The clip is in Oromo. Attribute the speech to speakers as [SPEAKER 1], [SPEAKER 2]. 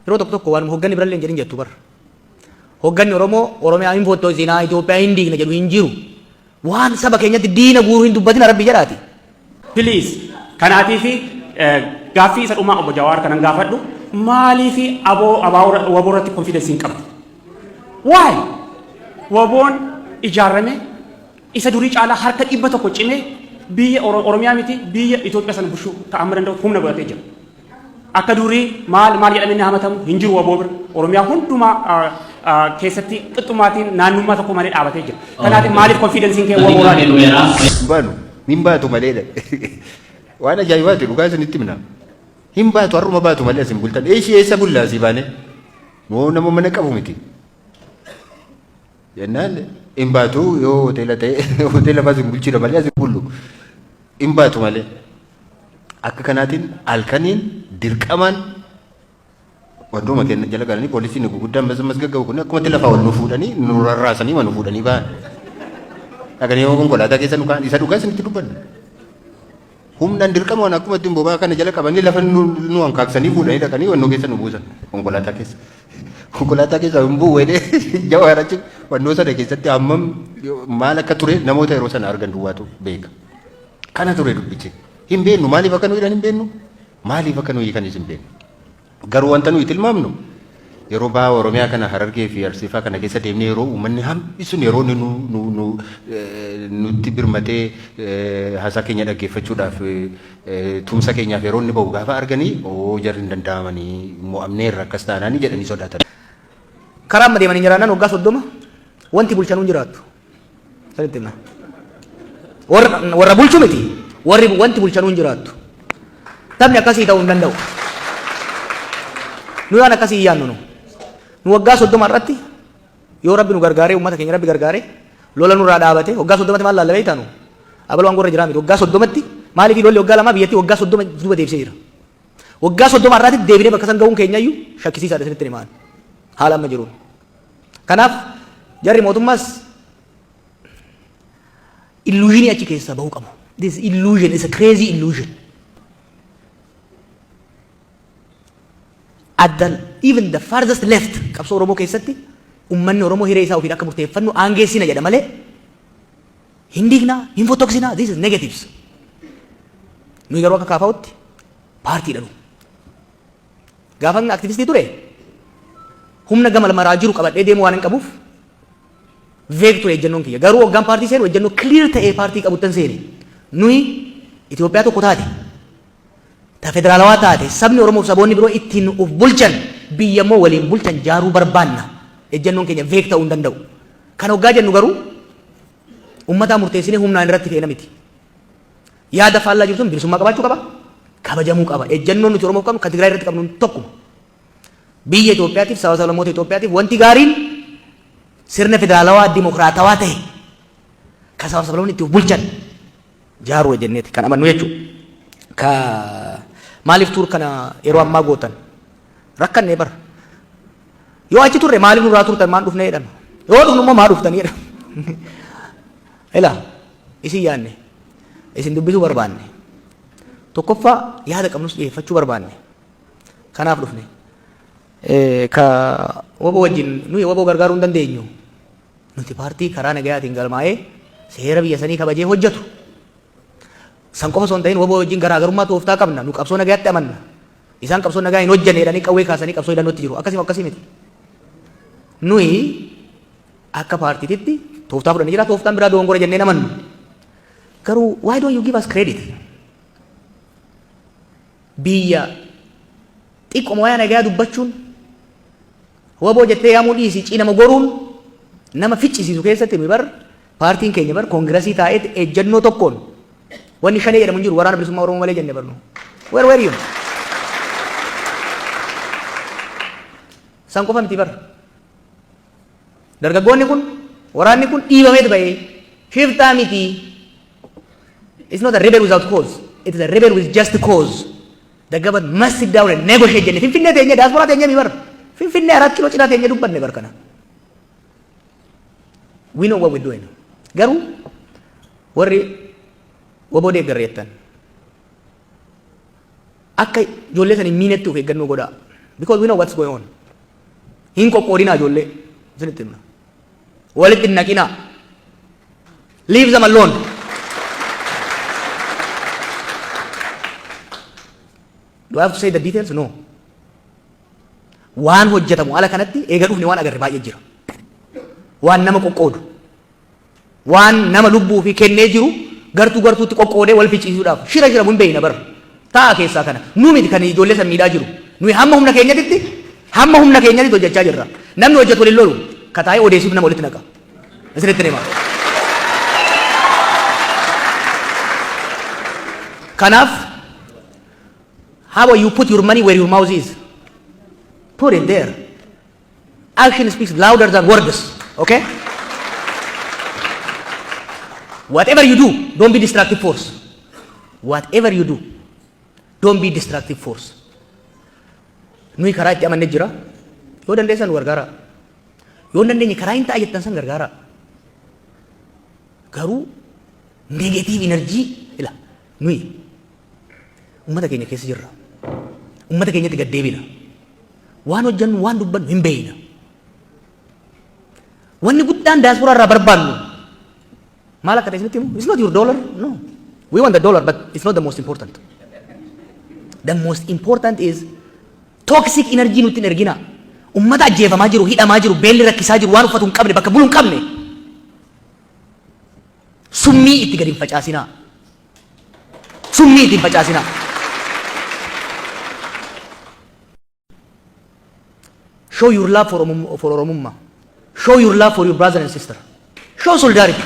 [SPEAKER 1] Yeroo tokko tokko waanuma hogganni birallee hin jedhin jettu bar. Hogganni Oromoo Oromiyaa hin fottoqsinaa, Itoophiyaa hin diigna jedhu hin jiru. Waan saba keenyatti diina guuru hin dubbatina Rabbi jedhaati.
[SPEAKER 2] Please kanaatiifi gaaffii isa dhumaa obbo Jawaar kanan gaafadhu, maaliifi abo waboo irratti confidence hin qabdu? Why? Waboon ijaarame isa durii caalaa harka 100 cimee biyya Oromiyaa miti biyya Itoophiyaa sana bulchuu ka amma danda'u humna godhatee jira. Akka durii maal maal jedhamee inni hamatamu hin jiru waboo bira. Oromiyaa hundumaa keessatti qixxumaatiin naannummaa tokko malee dhaabatee jira. Kanaatiif maaliif konfiidensiin kee waboo irraa
[SPEAKER 3] Dhumeera.
[SPEAKER 4] Hin baanu. Hin baatu maleedha. Waan ajaa'ibaati, dhugaa isinitti himna. Hin baatu, har'uma baatu malee asin bultan. Eeshii eessa bullaa asii baane? Moo nama mana qabu miti. Jennaan hin baatu, yoo hoteela ta'e hoteela baas hin bulchina malee asin bullu. Hin baatu malee. Akka kanaatiin halkaniin dirqamaan wantooma keenya jala galanii, poolisiin guguddaan masgagga'u kun akkumatti lafaa ol nu fuudhanii, nu rarraasanii nu fuudhanii ba'an. Dhaqanii yoo konkolaataa keessa nu kaa'an, isa dhugaa isinitti dubbanna. Humnaan dirqamaan akkuma ittiin boba'aa kana jala qabanii lafa nu hankaaksanii fuudhanii dhaqanii wannoo keessa nu buusan konkolaataa keessa. Konkolaataa keessa hin bu'u jedhee Jawaar achi wannoo sana keessatti hammam maal akka ture namoota yeroo sana argan duwwaatu beeka. Kana ture dubbichi. Hin beeknu, maaliif akka nu hidhan hin beeknu, maaliif akka nu hiikanis hin beeknu. Garuu wanta nuyi tilmaamnu, yeroo baha Oromiyaa kana, Harargee fi Arsiifaa kana keessa deemnee, yeroo uummanni hammi sun yeroo inni nu nu nu nutti birmatee haasaa keenya dhaggeeffachuudhaaf tumsa keenyaaf yeroo inni bahu gaafa arganii, oo jarri hin danda'amanii, mo'amneerra akkas taanaanii jedhanii sodaatan.
[SPEAKER 1] Karaa amma deemanii jiraannaan waggaa 30 wanti bulchanuu hin jiraattu. Sanitti himna. Warra bulchu miti. Warri wanti bulchanuu hin jiraattu. Taphni akkasii ta'uu hin danda'u. Nu waan akkasii hin yaadnu nu. Nu waggaa 30 irratti yoo Rabbi nu gargaaree, uummata keenya Rabbi gargaaree, lola nurraa dhaabate, waggaa 30tti maal laalla beektaa nu? Abaluu aangoo irra jiraa miti. Waggaa 30tti maaliif lolli waggaa 2 biyyattii waggaa 30 duuba deebisee jira. Waggaa 30 irraatti deebinee bakka san ga'uun keenyayyuu shakkisiisaadha isinitti himaan. Haala amma jiruun. Kanaaf jarri mootummaas illusionii achi keessaa bahuu qabu. This illusion is a crazy illusion. At the, even the farthest left, qabsoo Oromoo keessatti ummanni Oromoo hiree isaa ofiin akka murteeffannu aangeessina jedha malee hin diignaa, hin fottoksinaa, this is negatives. Nuyi garuu akka KFOtti paartiidha nu. Gaafa inni aktivistii ture humna gama maraa jiru qabadhee deemuu waan hin qabuuf vague ture ejjennoon kiyya. Garuu hoggaan paartii seenu ejjennoo clear ta'ee paartii qabuttan seene. Nuyi Itoophiyaa tokko taate, ta federaalawaa taate, sabni Oromoo fi saboonni biroo ittiin of bulchan, biyya immoo waliin bulchan jaaruu barbaanna. Ejjennoon keenya vague ta'uu hin danda'u. Kan hoggaa jennu garuu uummataa murteessinee humnaan irratti feena miti. Yaada faallaa jiru sun bilisummaa qabaachuu qaba. Kabajamuu qaba. Ejjennoon nuti Oromoof qabnu kan Tigraay irratti qabnu tokkuma. Biyya Itoophiyaatiif, saba sablammoota Itoophiyaatiif wanti gaariin sirna federaalawaa dimokiraatawaa ta'e kan saba sablammoonni itti of bulchan jaaruu jenneeti kan amannu jechuudha. Ka maaliif tuur kana yeroo ammaa gootan rakkannee bara. Yoo achi turre maaliif nurraa turtan, maan dhufnee jedhan. Yoo dhufnu immoo maa dhuftanii jedhan. Ilaa, isin yaanne, isin dubbisuu barbaanne, tokkoffaa yaada qabnus dhiyeeffachuu barbaanne, kanaaf dhufne. Ka waboo wajjin nuyi waboo gargaaruu hin dandeenyu. Nuti paartii karaa nagayaatiin galmaa'ee seera biyya sanii kabajee hojjetu. San qofa osoo hin ta'in waboo wajjin garaagarummaa tooftaa qabna. Nu qabsoo nagayaatti amanna. Isaan qabsoo nagaa hin hojjenne jedhanii qawwee kaasanii qabsoo hidhannootti jiru. Akkasii akkasii miti. Nuyi akka paartiititti tooftaa fudhannee jira. Tooftaan biraa dogongora jennee amannu. Garuu why don't you give us credit? Biyya xiqqoma wayaa nagayaa dubbachuun, waboo jettee yaamuu dhiisii cinama goruun nama ficcisiisu keessatti, nuyi bar paartiin keenya bar koongirasii taa'eetti ejjennoo tokkoon wanni shanee jedhamu hin jiru, Waraana Bilisummaa Oromoo malee jenne barnu. Where were you? San qofa miti bar. Dargaggoonni kun, waraanni kun dhiibameet ba'ee, shiftaa miti. It's not a rebel without cause. It is a rebel with just cause. The government must sit down and negotiate jenne. Finfinnee teenye, diaspora teenye mi bar. Finfinnee 4 Kiiloo cinaa teenye dubbanne bar kana. We know what we're doing. Garuu warri waboo deeggarreettan akka ijoollee san hin miinetti of eeggannoo godhaa. Because we know what's going on. Hin qoqqoodinaa ijoollee. Isinitti himna. Walitti hin naqinaa. Leave them alone. Do I have to say the details? No. Waan hojjetamu ala kanatti eega dhufne waan agarre baay'ee jira. Waan nama qoqqoodu. Waan nama lubbuu fi kennee jiru gartuu gartuutti qoqqoodee wal ficcisiisuudhaaf shira shiramu hin beekna bara. Ta'a keessaa kana. Nu miti kan ijoollee san miidhaa jiru. Nuyi hamma humna keenyatitti hamma humna keenyatitti hojjechaa jirra. Namni hojjetu waliin lolu ka taa'ee odeessuuf nama walitti naqa. Isinitti hima. Kanaaf, how about you put your money where your mouth is? Put it there. Action speaks louder than words. Okay? Whatever you do, don't be destructive force. Whatever you do, don't be destructive force. Nuyi karaa itti amanne jira. Yoo dandeessan nu gargaara. Yoo hin dandeenye karaa hin ta'a jettan san gargaara. Garuu negative energy ila nuyi ummata keenya keessa jirra. Ummata keenyatti gad deebina. Waan hojjennu, waan dubbannu hin beeyna. Wanni guddaan diaspora irraa barbaannu maal akka ta'e isinitti himu? It's not your dollar. No. We want the dollar, but it's not the most important. The most important is toxic energy nutti hin ergina. Ummata ajjeefamaa jiru, hidhamaa jiru, beelli rakkisaa jiru, waan uffatu hin qabne, bakka bulu hin qabne. Summii itti gadi hin facaasinaa. Summii itti hin facaasinaa. Show your love for Oromummaa. Show your love for your brother and sister. Show solidarity.